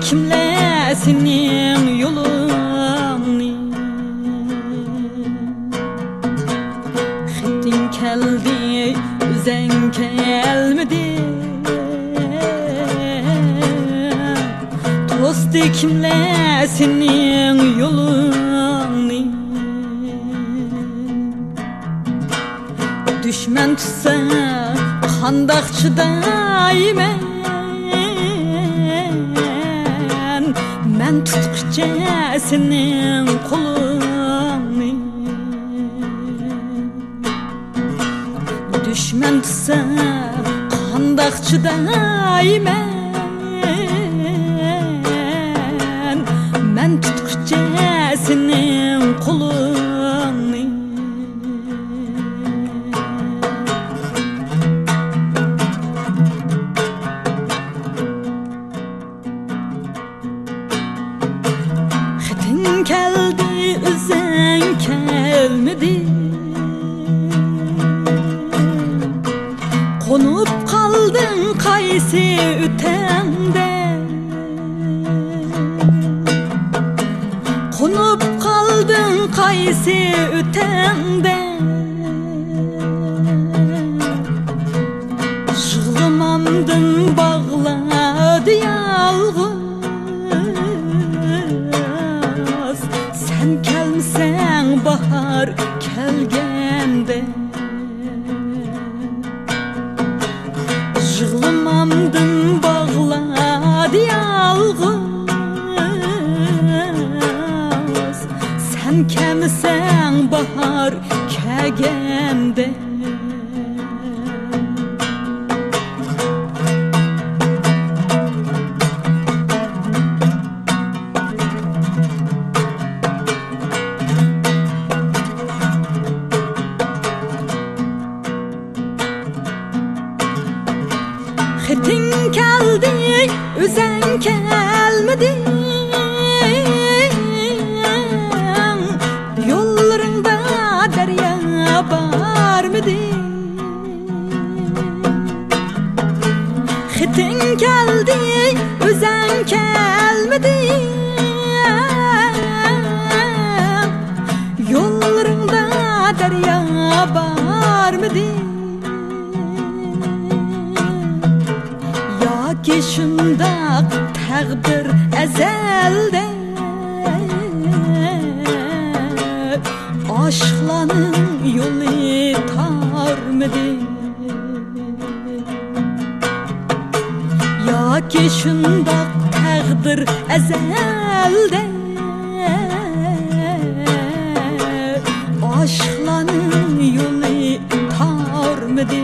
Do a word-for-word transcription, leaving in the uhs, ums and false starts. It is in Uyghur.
كىملەر سېنىڭ يولۇڭنى؟ خېتىڭ كەلدى، ئۆزۈڭ كەلمىدىڭ. توستى كىملەر سېنىڭ يولۇڭنى؟ دۈشمەن تۇتسا، قانداق چىدايمەن؟ مەن تۇتقۇچە سېنىڭ قولۇڭنى. دۈشمەن تۇتسا، قانداق چىدايمەن؟ مەن تۇتقۇچە سېنىڭ قولۇڭنى. خېتىڭ كەلدى، ئۆزۈڭ كەلمىدىڭ. قونۇپ قالدىڭ قايسى ئۆتەڭدە؟ قونۇپ قالدىڭ قايسى ئۆتەڭدە؟ يىغلىمامدىڭ باغلاردا يالغۇز، سەن كەلمىسەڭ باھار كەلگەندە. يىغلىمامدىم باغلاردا يالغۇز، سەن كەلمىسەڭ باھار كەلگەندە. خېتىڭ كەلدى، ئۆزۈڭ كەلمىدىڭ. يوللىرىڭدا دەريا بارمىدى؟ خېتىڭ كەلدى، ئۆزۈڭ كەلمىدىڭ. يوللىرىڭدا دەريا بارمىدى؟ ياكى شۇنداق تەقدىر ئەزەلدە، ئاشىقلارنىڭ يولى تارمىدى؟ ياكى شۇنداق تەقدىر ئەزەلدە، ئاشىقلارنىڭ يولى تارمىدى؟